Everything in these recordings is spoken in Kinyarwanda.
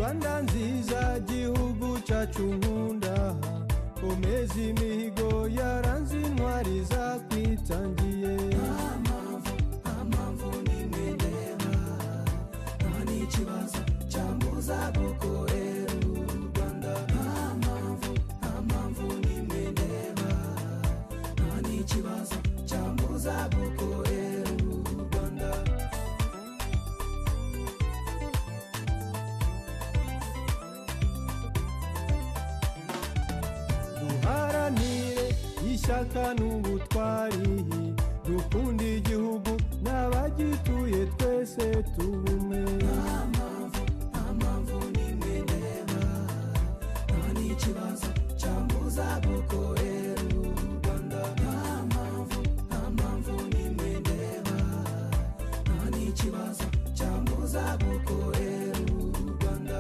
Rwanda nziza gihugu cyacu nkunda, komeza imihigo yaranze intwari zakwitangiye. Nta mpamvu n'imwe ndeba, nta n'ikibazo cyambuza gukorera u Rwanda. Nta mpamvu n'imwe ndeba, nta n'ikibazo cyambuza gukorera u Rwanda. Duharanire ishyaka n'ubutwari, dukunde igihugu n'abagituye twese tubumwe. Nta mpamvu n'imwe ndeba, nta n'ikibazo cyambuza gukorera u Rwanda. Nta mpamvu n'imwe ndeba, nta n'ikibazo cyambuza gukorera u Rwanda.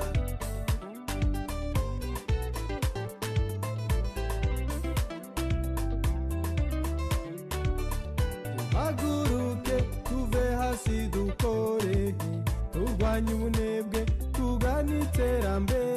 Duhaguruke tuve hasi dukore, turwanye ubunebwe tugane iterambere.